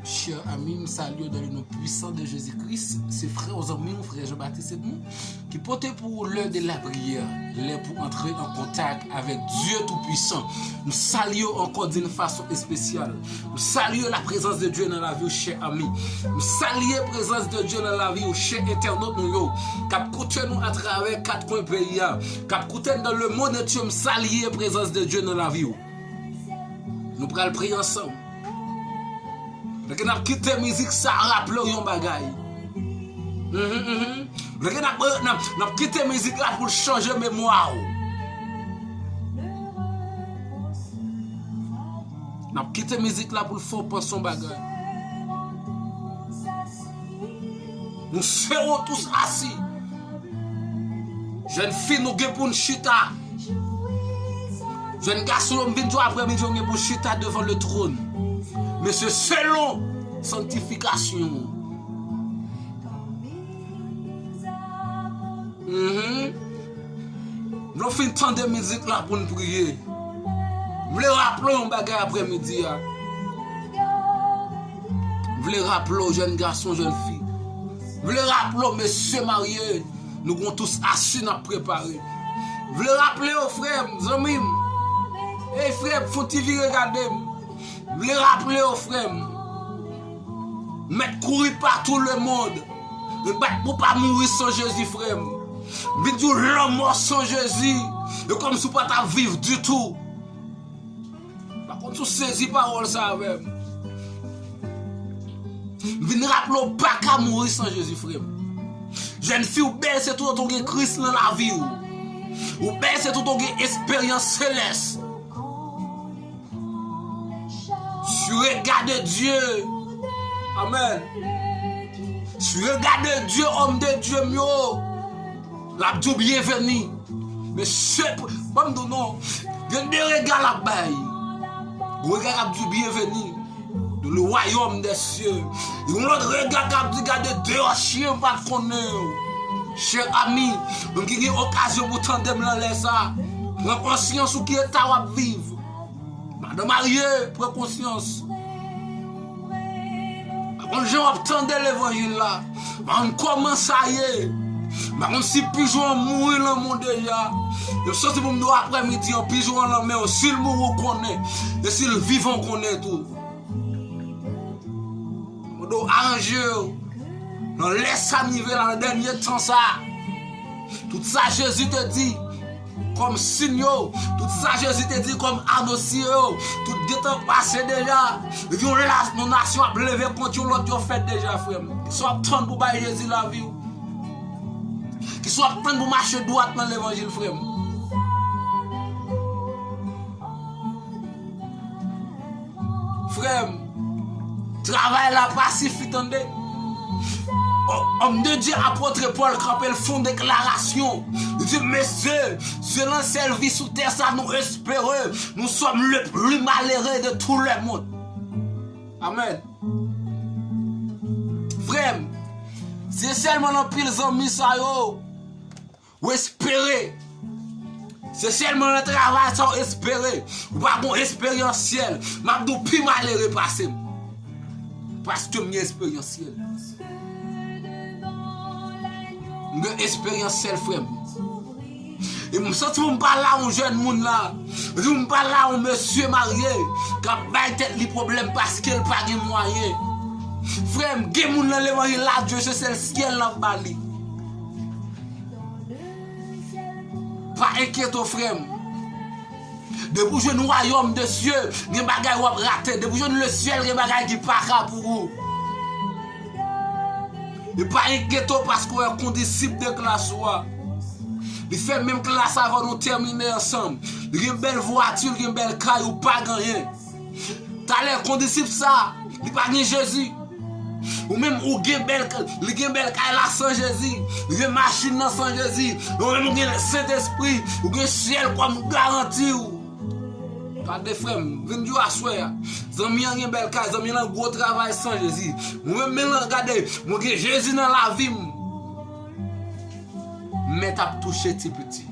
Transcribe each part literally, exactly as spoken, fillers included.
Chè ami, m salye w dans le nom puissant de Jésus-Christ. Se frè w, zanmi w, frè Jean-Baptiste Edmond, ki pote pou ou lè de lapriyè, lè pou antre an kontak avèk Dye Toupisan. M salye w ankò d'une façon spéciale. M salye la prezans de Dye nan lavi w, chè ami. M salye prezans de Dye nan lavi w, chè entènot nou yo, k ap koute nou atravè kat kwen peyi a, k ap koute n dans le monde entier. M salye prezans de Dye nan lavi w. Nou pral priye ansanm. Lè ke n ap kite mizik sa raple w yon bagay. Mhm, mhm. Lè ke n ap, n ap, n ap kite mizik la pou l chanje memwa w. N ap kite mizik la pou l fè w panse yon bagay. Nous serons tous assis. Jèn fi, nou gen pou n chita. Jèn gason, yo, m vin di w aprèmidi, yo gen pou chita devan le tròn. Men se selon sanktifikasyon. Mhm. Nou fin tande mizik la pou n priye. M vle raple w yon bagay aprèmidi a. M vle raple w, jèn gason, jèn fi. M vle raple w, mesye marye. Nou gon tous asi n ap prepare. M vle raple w, frè m, zanmi m. Ey, frè m, fè yon ti vire gade m. M vle raple w, frè m. Mèt kouri pa tout le monde. Men bat pou pa mouri san Jezi, frè m. Vin di w lanmò san Jezi, e kòmsi w pa t ap viv ditou. Pa konn si w sezi pawòl sa avè m. M vin raple w pa ka mouri san Jezi, frè m. Jèn fi, ou bèl se toutan w gen Kris nan lavi w. Ou bèl se toutan w gen esperyans selès. Sur regard de Dieu. Amen. Sur regard de Dieu, homme de Dieu m yo. L ap di w byenveni. Mesye, ban m di w non. Gen de rega l ap bay. Gon rega k ap di w byenveni dans le royaume des cieux. Yon lòt rega k ap di gade deyò chen pa t konnen w. Chè ami, menm ki gen okazyon pou tande m nan lè sa, pran konsyans ou ki eta w ap viv. Madan marye, pran konsyans. Pa konn jan w ap tande levanjil la. Pa konn kòman sa ye. Pa konn si pijon an mouri lanmè w deja. Yo soti pou m di w aprèmidi an, pijon an lanmè w. Si l mouri, w konnen. E si l vivan, w konnen tou. Mande w aranje w. Nan lè sa n rive la, nan dènye tan sa, tout sa Jezi te di kòm siy yo, tout sa Jezi te di kòm anonsye yo, tout gentan pase deja. Epi yon la, yon nasyon ap leve kont yon lòt, yo fèt deja, frè m. Kisa w ap tann pou bay Jezi lavi w? Kisa w ap tann pou mache dwat nan levanjil, frè m? Frè m, travay la pa sifi, tande. Homme de Dieu, apôtre Paul kanpe, l fè yon deklarasyon. Li di, mesye, selon sèl vi sou tè sa nou espere, nous sommes le plus malheureux de tout le monde. Amen. Frè m, se sèlman nan pil zanmi sa yo ou espere. Se sèlman nan travay sa w espere. Ou pa gon esperyansyèl. M ap di w pi malere pase m. Paske m gen esperyansyèl. M gen esperyansyèl, frè m. E m santi pou m pale a yon jèn moun la. M santi pou m pale a yon mesye marye k ap bay tèt li pwoblèm paske l pa gen mwayen. Frè m, gen moun nan levanjil la, Dye se sèl syèl l ap ba li. Pa enkyete w, frè m. Depi w jwenn wayòm de Dye, gen bagay w ap rate. Depi w jwenn le syèl, gen bagay ki pa ka pou ou. E pa enkyete w paske w wè kondisip de klas ou a. Li fè menm klas avè w, nou tèmine ansanm. Li gen bèl vwati, li gen bèl kay, ou pa gen anyen. Talè kondisip sa, li pa gen Jezi. Ou menm ou gen bèl, li gen bèl kay la san Jezi. Li gen machin nan san Jezi. Ou menm ou gen Sentespri. Ou gen syèl kòm garanti w. Gade frè m, vin di w aswè a. Zanmi an gen bèl kay, zanmi an nan gwo travay san Jezi. Mwen menm men lan gade, mwen gen Jezi nan lavi m. Mèt ap touche ti piti.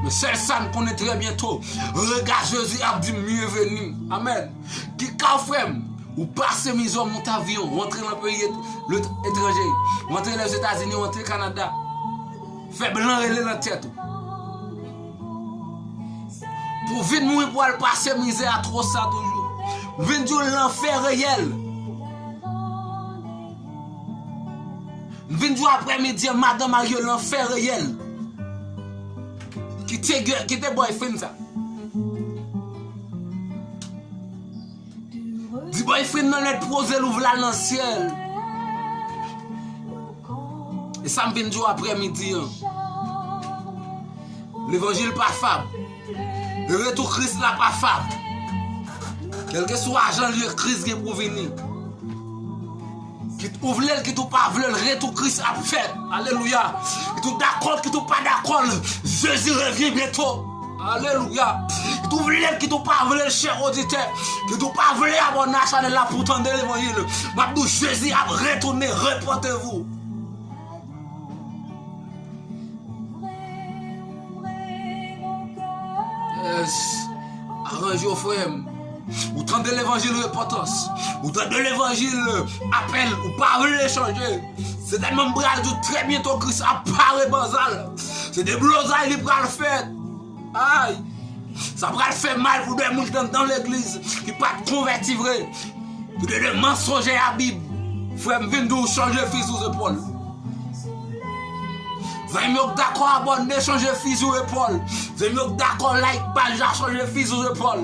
Men sèl sa m konnen, trè byento, rega Jezi ap di m, bienveni. Amèn. Kika, frè m, ou pase mizè, w monte avyon, w antre nan peyi et-, let-, etranje, w antre Lèzetazini, w antre Kanada. Fè blan rele nan tèt ou. Pou vin mouri, pou al pase mizè atwòs sa toujou. M vin di w, lanfè reyèl. M vin di w, aprèmidi an, madanm marye, lanfè reyèl. Kite gè, kite boyfriend sa. Di boyfriend nan nèt, poze l, ouvri l, al nan syèl. E sa m vin di w aprèmidi an. Levanjil pa fab. Retou Kris la pa fab. Kèlkeswa jan l ye, Kris gen pou vini. Kit ou vle l, kit ou pa vle l, retou Kris ap fèt. Alelouya. Kit ou dakò l, kit ou pa dakò l, Jezi revyen byento. Alelouya. Kit ou vle l, kit ou pa vle l, chè oditè, kit ou pa vle abòne a chanèl la pou w tande levanjil, m ap di w, Jezi ap retounen, repentez-vous. Yes. Aranje w, frè m. Ou tande levanjil repantans. Ou tande levanjil apèl. Ou pa vle chanje. Se tèlman m pral di w, trè byento Kris ap pare banzal. Se deblozay li pral fèt. Ay! Sa pral fè mal pou de moun ki t anndan legliz, ki pa t konvèti vre. Pou de, de mansonjè a Bib. Frè m, vin di w, chanje fizi w zepòl. Zanmi m yo k dakò abòne, chanje fizi w zepòl. Zanmi m yo k dakò like paj la, chanje fizi w zepòl.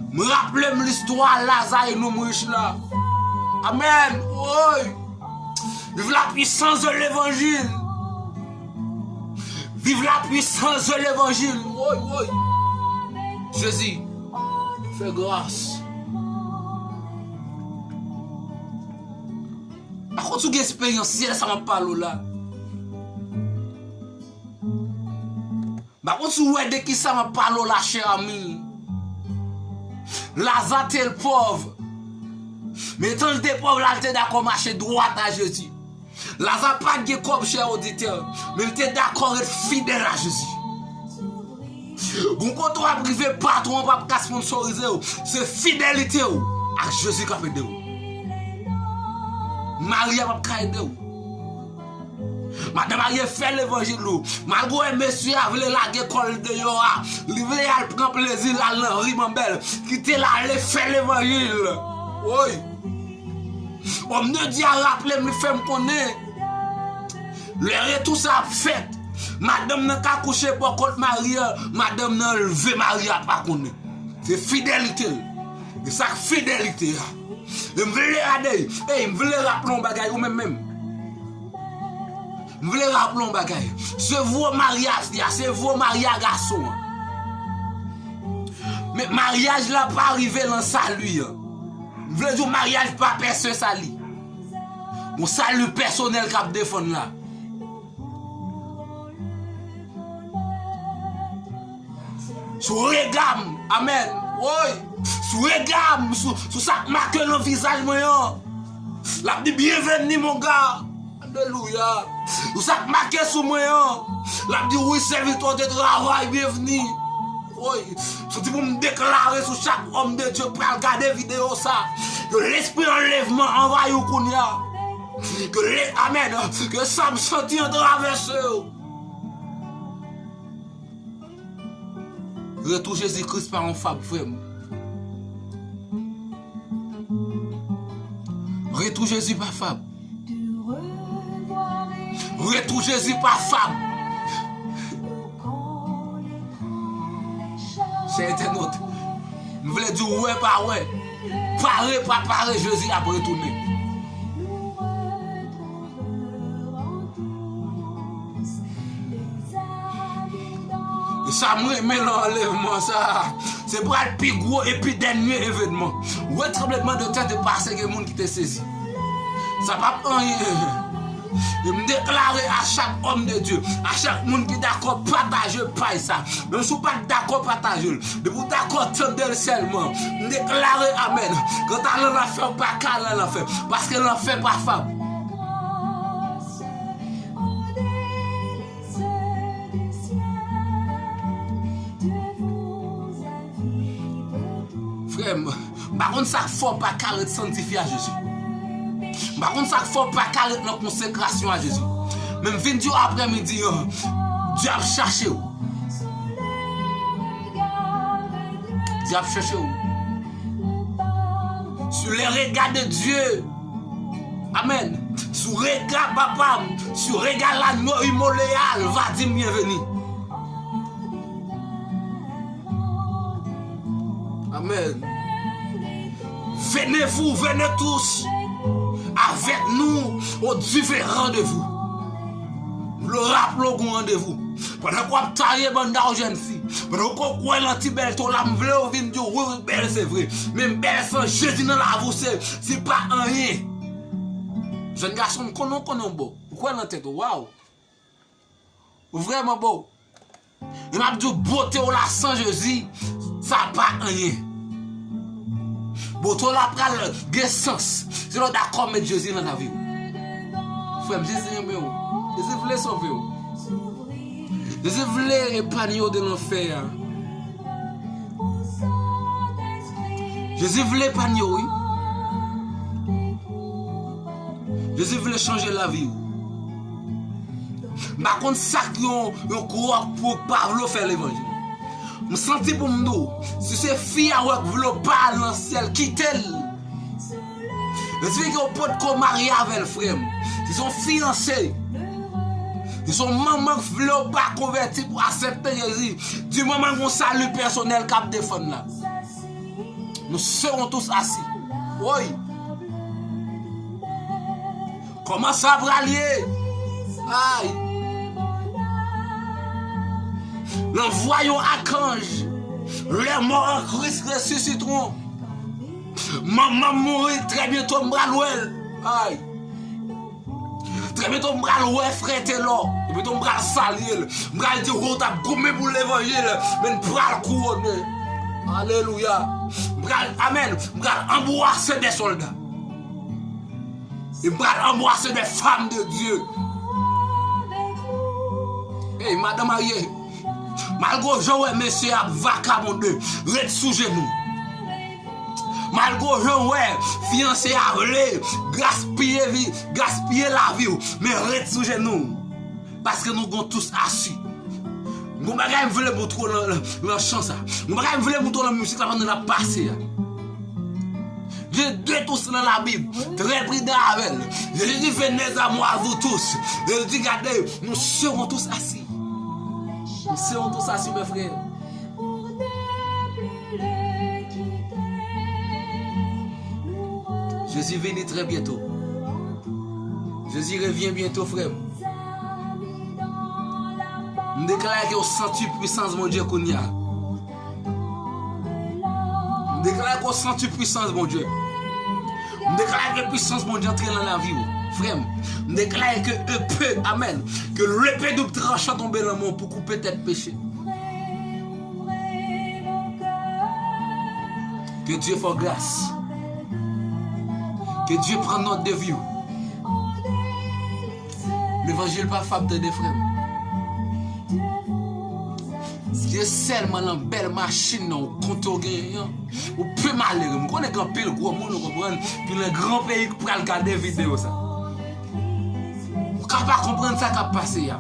M raple m listwa Laza e nonm rich la. Amèn. Woy! Vive la puissance de l'évangile. Vive la puissance de l'évangile. Woy, woy. Jezi, fè gras. Pa konn si w gen esperyans, se sa m ap pale w la. M pa konn si w wè de kisa m ap pale w la, chè ami. Laza te pòv. Men tan l te pòv la, l te dakò mache dwat a Jezi. Laza pa t gen kòb, chè oditè, men l te dakò ret fidèl a Jezi. Gon kote w ap rive, patwon an p ap ka sponsorize w. Se fidelite w ak Jezi k ap ede w. Marye a p ap ka ede w. Madan marye, fè levanjil ou. Malgre w wè mesye a vle lage kò l deyò a, li vle al pran plezi l, al nan ri manbèl, kite l ale, fè levanjil. Woy! Òm de Dye a raple m, li fè m konnen lè retou sa ap fèt, madanm nan ka kouche bò kot mari a, madanm nan leve, mari a pa konnen. Se fidelite l. E sa k fidelite a. E m vle ade, ey, m vle raple yon bagay, ou menm menm. M vle raple yon bagay. Se vo mari a fi a, se vo mari a gason an. Men maryaj la pa rive nan sali an. M vle di w, maryaj pa pèse sali. Gon sali pèsonèl k ap defann la. Sou rega m, amèn. Woy, sou rega m, sou, sou sa k make nan vizaj mwen an. L ap di, bienveni, mon gars. Alelouya. Sou sa k make sou mwen an. L ap di, wi, sèvitè w te travay, bienveni. Woy, santi pou m deklare sou chak òm de Dye k pral gade videyo sa, ke lespri anlèvman anvayi w kounye a. Ke le, amèn. Ke sa m santi an travèse w. Retou Jezi Kris pa yon fab, frè m. Retou Jezi pa fab. Retou Jezi pa fab. Chè entènot, m vle di w, wè pa wè, pare pa pare, Jezi ap retounen. E sa m renmen nan anlèvman sa a, se pral pi gwo e pi dènye evènman. Wè tranbleman de tè te pase, gen moun ki te sezi. Sa p ap anyen. E m deklare a chak òm de Dye, a chak moun ki dakò, pataje paj sa. Menm si w pa t dakò, pataje l. Depi w dakò, tande l sèlman. M deklare amèn. Kanta nan lanfè, w pa ka nan lanfè. Paske lanfè pa fab. Frè m, m pa konn sa k fè w pa ka ret sanktifye a Jezi. M pa konn sa k fè w pa ka ret nan konsekrasyon a Jezi. Men m vin di w aprè midi an, Dye ap chache w. Dye ap chache w. Sous les regards de Dieu. Amen. Sous rega papa m, sous rega lagno imole a, l va di m byenveni. Amen. Venez-vous, venez tous avec nous au divin rendez-vous. M vle raple w gon randevou. Pandan ke w ap taye banda w jèn fi, pandan w kwè nan ti bèl to la, m vle w vin di w, wi, wi, bèl se vre. Men bèl san Jezi nan lavi w, se, se pa anyen. Jèn gason, m konnen w konnen w bo. Ou kwè nan tèt ou, waw. Ou vrèman bo. E m ap di w, bote w la san Jezi, sa pa anyen. Bote w la pral gen sans. Se lè w dakò met Jezi nan lavi w. Frè m, Jezi renmen w. Jezi vle sove w. Jezi vle epanye w de lanfè a. Jezi vle epanye w, wi. Jezi vle chanje lavi w. M pa konn sa k yon, yon gwo pou pa vle w fè levanjil. M santi pou m di w, si se fi a w k vle w pa al nan syèl, kite l. Esplike w potko marye avè l, frè m. Si se yon fiyanse, si se yon manman k vle w pa konvèti pou aksepte Jezi, di manman gon sali pèsonèl k ap defann la. Nous serons tous assis. Woy. Kòman sa pral ye? Ay. L anvoye yon akanj. Les morts en Christ ressusciteront. Manman m mouri, trè byento m pral wè l. Ay. Trè byento m pral wè frè Telò. Trè byento m pral salye l. M pral di, wi, w t ap goumen pou levanjil, men n pral kouwone. Alelouya. M pral, amèn. M pral anbrase de sòlda. E m pral anbrase de fanm de Dye. Ey, madanm marye, malgre w jan w wè mesye ap vakabonde, ret sou jenou. Malgre w jan w wè fiyanse a vle gaspiye vi, gaspiye lavi w, men ret sou jenou. Paske nou gon tous asi. Gon bagay m vle montre w nan, nan, nan chan sa. Gon bagay m vle montre w nan mizik la pandan n ap pase a. Gen de tous nan Labib. Trè pridan avè l. Jezi di, venez à moi, vous tous. Jezi di, gade, nous serons tous assis. Nous serons tous assis, mes frères. Jezi vini trè byento. Jezi revyen byento, frè m. M deklare ke w santi pwisans Bondye kounye a. M deklare ke w santi pwisans Bondye. M deklare ke pwisans Bondye antre nan lavi w, frè m. M deklare ke epe, amèn, ke lepe doub tranchan tonbe nan men w pou koupe tèt peche. Ke Dye fè w gras. Ke Dye pran nòt de vi w. Levanjil pa fab, tande, frè m. Se sèlman nan bèl machin nan ou konte w genyen an, ou pi malere. M konnen gen anpil gwo moun, ou konprann, ki nan gran peyi k pral gade videyo sa. Ou ka pa konprann sa k ap pase a.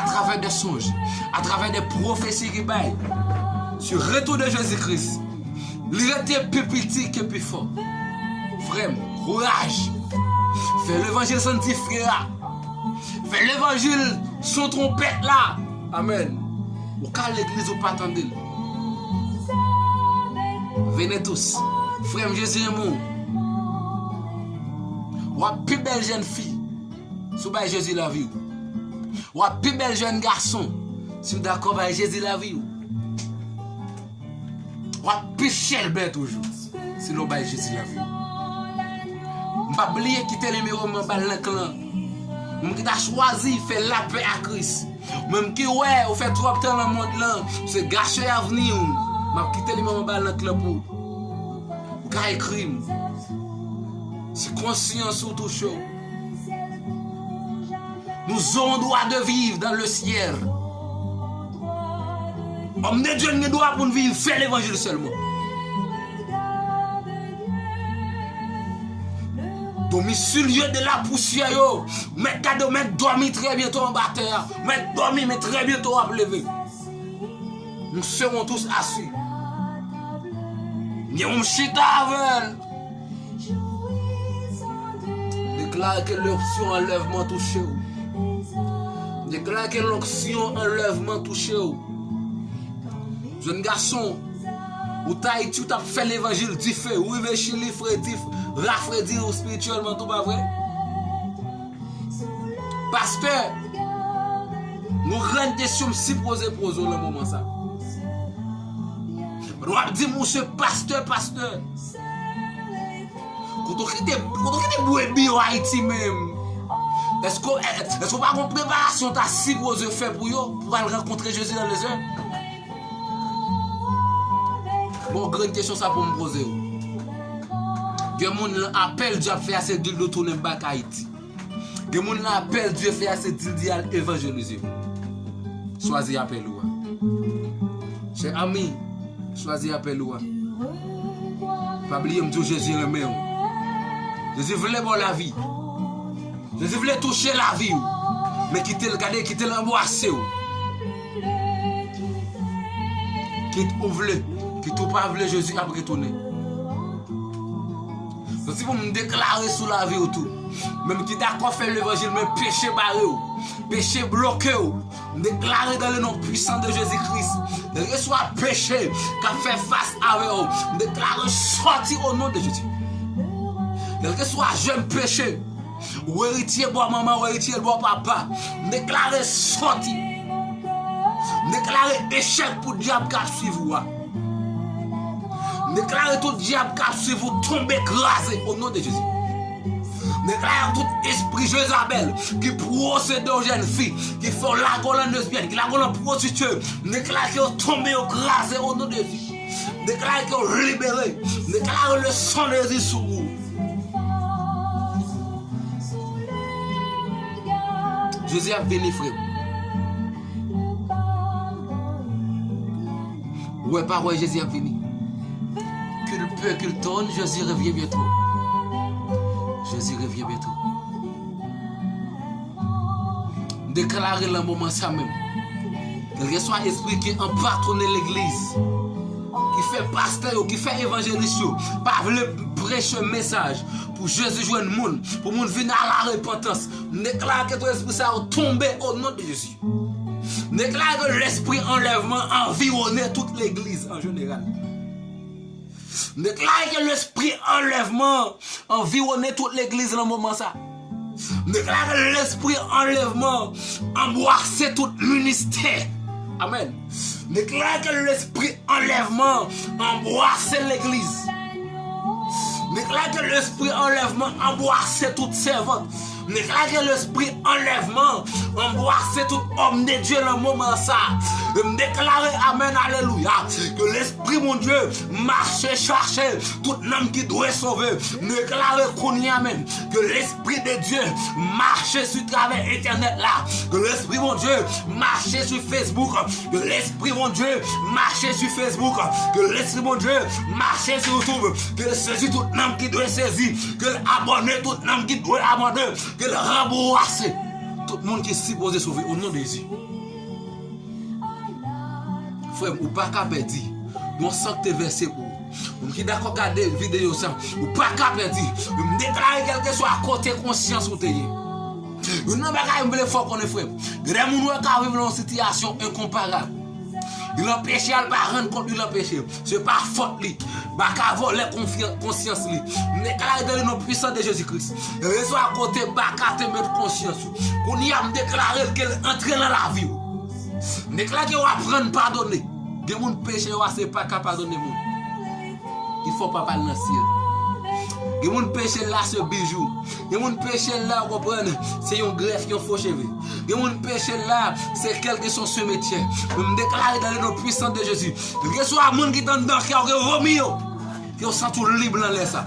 Atravè de sonj, atravè de pwofesi ki bay sou retou de Jezi Kris, li rete pi piti ke pi fò. Frè m, kouraj. Fè levanjil santifye a. Fè levanjil son twonpèt la. Amèn. Ou ka legliz ou pa tande l. Venez tous. Frè m, Jezi renmen w. W ap pi bèl jèn fi si w bay Jezi lavi w. W ap pi bèl jèn gason si w dakò bay Jezi lavi w. W ap pi chèlbè toujou si nou bay Jezi lavi w. M p ap bliye kite nimewo m anba lank lan. Moun ki ta chwazi fè lapè a Kris. Ou menm ki wè ou fè twòp tan nan mond lan, se gache avni w. M ap kite nimewo m anba lank lan pou ou. Ou ka ekri m. Si konsyans ou touche w, nous aurons droit de vivre dans le ciel. Òm de Dye, n gen dwa pou n vin fè levanjil sèlman. Dòmi sou lye de lapousyè yo. Mèt gade w, mèt dòmi trè byento anba tè a. Mèt dòmi, men trè byento w ap leve. Nous serons tous assis. Gen moun chita avè l. Deklare ke lonksyon anlèvman touche w. Deklare ke lonksyon anlèvman touche w. Jèn gason, ou t Ayiti, ou t ap fè levanjil dife, ou rive Chili, fredi, rafredi ou espirityèlman tou, pa vre? Pastè, yon grenn kesyon m sipoze poze w nan moman sa. Pandan w ap di m ou se pastè, pastè. Kote w kite, kote w kite bwebi yo Ayiti menm? Èske, èske w pa gon preparasyon w ta sipoze fè pou yo, pou w al rankontre Jezi nan lezè? Bon, grenn kesyon sa pou m poze w. Gen moun nan apèl Dye ap fè a se di l tounen bak Ayiti. Gen moun nan apèl Dye fè a se di l di al evanjelize. Chwazi apèl ou a. Chè ami, chwazi apèl ou a. Pa bliye m di w Jezi renmen w. Jezi vle ba w lavi. Jezi vle touche lavi w. Men kite l, gade, kite l anbwase w. Kit ou vle, kit ou pa vle, Jezi ap retounen. Santi pou m deklare sou lavi w tou. Menm ki dakò fè levanjil, men peche bare w. Peche bloke w. M deklare dans le nom puissant de Jésus-Christ. Kèlkeswa peche k ap fè fas avè w, m deklare sòti o non de Jezi. Kèlkeswa jèn peche, ou eritye bò manman, ou eritye bò papa, m deklare sòti. M deklare echèk pou dyab k ap swiv ou a. M deklare tout dyab k ap swiv ou tonbe kraze o non de Jezi. M deklare tout espri Jezabèl ki posede yon jèn fi, ki fè w lage w lan lezyèn, ki lage w lan pwostitye. M deklare ke yo tonbe, yo kraze o non de Jezi. M deklare ke yo libere. M deklare le sang de Jésus sou ou. Jezi ap vini, frè m. Ou wè pa wè, Jezi ap vini. Qu'il pleut, qu'il tonne, Jésus revient bientôt. Jezi revyen byento. M deklare lan moman sa menm, kèlkeswa espri ki anpatwonnen legliz, ki fè pastè yo, ki fè evanjelis yo pa vle preche mesaj pou Jezi jwenn moun, pou moun vin a la repantans, m deklare ke tout espri sa yo tonbe o non de Jezi. M deklare ke lespri anlèvman anviwonnen tout legliz an jeneral. M deklare ke lespri anlèvman anviwonnen tout legliz lan moman sa. M deklare ke lespri anlèvman anbwase tout ministè. Amèn. M deklare ke lespri anlèvman anbwase legliz. M deklare ke lespri anlèvman anbwase tout sèvant. M deklare ke lespri anlèvman anbwase tout òm de Dye lan moman sa. E m deklare, amèn, alelouya, ke lespri Bondye mache chache tout nanm ki dwe sove. M deklare kounye a menm ke lespri de Dye mache sou travè entènèt la, ke lespri Bondye mache sou Facebook, ke lespri Bondye mache sou Facebook, ke lespri Bondye mache sou YouTube, ke l sezi tout nanm ki dwe sezi, ke l abòne tout nanm ki dwe abòne, ke l ranbwase tout moun ki sipoze sove o non de Jezi. Frè m, ou pa ka pèdi. Gon san k te vèse pou ou. Moun ki dakò gade videyo sa, ou pa ka pèdi. M deklare kèlkeswa kote konsyans ou te ye. Youn nan bagay m vle fè w konnen, frè m, gen de moun ou wè ka viv lan yon sitiyasyon enkonparab. Li lan peche a, li pa rann kont li lan peche. Se pa fòt li. Baka vòlè konfyan-, konsyans li. M deklare dans le nom puissant de Jésus-Christ. Rezon a kote baka te met konsyans ou. Kounye a, m deklare l ke l antre lan lavi w. M deklare ke w aprann padone. Gen moun peche yo a se pa ka padone moun. Li fè w pa al nan syèl. Gen moun peche l la se bijou. Gen moun peche l la, w konprann, se yon grèf, yon fo cheve. Gen moun peche l la, se kèlkeswa se metye. Men m deklare dans le nom puissant de Jésus, kèlkeswa moun ki t anndan kè w, ke w vomi yo, ke w santi w lib lan lè sa.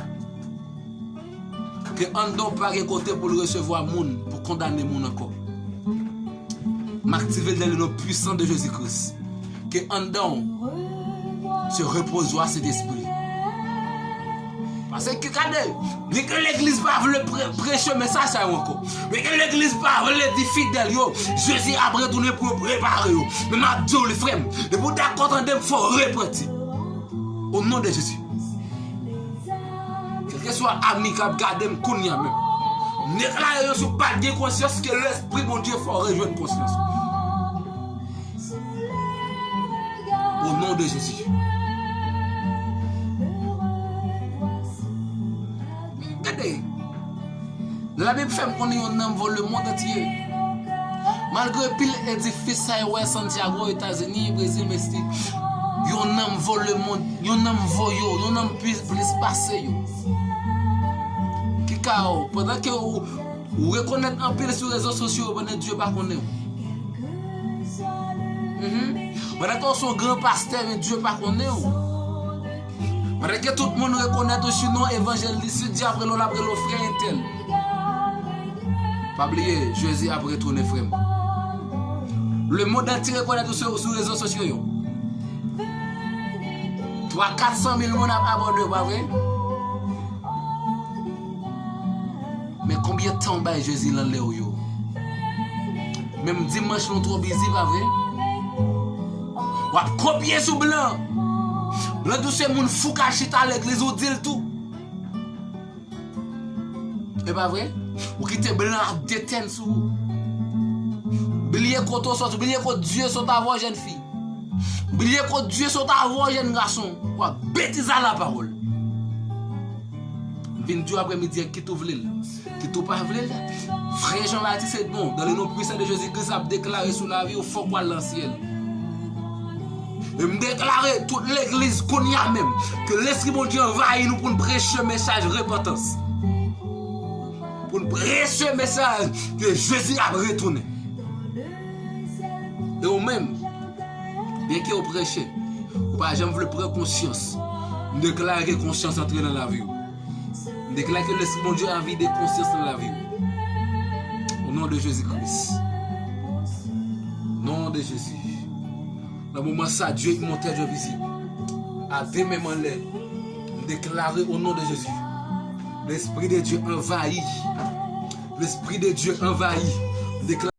Ke anndan w pa gen kote pou l resevwa moun, pou kondane moun ankò. M aktive l dans le nom puissant de Jésus-Christ. anndan w se repoze a Sentespri. Paske gade, byen ke legliz pa vle pre- preche mesaj sa yo ankò, byen ke legliz pa vle di fidèl yo Jezi ap retounen pou yo prepare yo, men m ap di w li, frè m, depi w dakò tande m, fò w repanti. O non de Jezi. Kèlkeswa ami k ap gade m kounye a menm, m deklare yo si w pa t gen konsyans, ke Lespri Bondye fè w rejwenn konsyans ou. O non de Jezi. Gade, Labib fè m konnen yon nanm vo lemonn antye. Malgre pil edifis sa yo wè Santiago, Etazini, Brezil, Meksik, yon nanm vo lemonn, yon nanm vo yo, yon nanm plis, plis pase yo. Ki ka w, pandan ke ou, ou rekonèt anpil sou rezo sosyo yo, pandan Dye pa konnen w. Mhm. Pandan ke w se yon gran pastè, men Dye pa konnen w. Malgre tout moun rekonèt ou sou non evanjelis, si Dye ap rele w, l ap rele w frè entèl. Pa bliye, Jezi ap retounen, frè m. Lemonn antye rekonèt ou sou, sou rezo sosyo yo. Twa, kat san mil moun ap abòne w, pa vre? Men konbyen tan w bay Jezi nan lè w yo? Menm dimanch nou twò bizi, pa vre? W ap kopye sou blan. Blan di w se moun fou k al chita legliz, ou di l tou. E pa vre? Ou kite blan ap detèn sou ou. Bliye kote w sòti, bliye kote Dye sot avè w, jèn fi. Bliye kote Dye sot avè w, jèn gason. W ap betize a lapawòl. M vin di w aprèmidi an, kit ou vle l, kit ou pa vle l, frè Jean Baptiste Edmond, dans le nom puissant de Jésus-Christ, ap deklare sou lavi w, fòk w al nan syèl. E m deklare tout legliz kounye a menm, ke Lespri Bondye anvayi nou pou n preche mesaj repantans. Pou n preche mesaj ke Jezi ap retounen. E ou menm, byen ke w preche, ou pa janm vle pran konsyans. M deklare ke konsyans antre nan lavi w. M deklare ke Lespri Bondye anvayi konsyans nan lavi w. O non de Jezi Kris. Non de Jezi. Nan moman sa, Dye imòtèl, Dye vizib, a de men m anlè, m deklare o non de Jezi, Lespri de Dye anvayi. Lespri de Dye anvayi. M deklare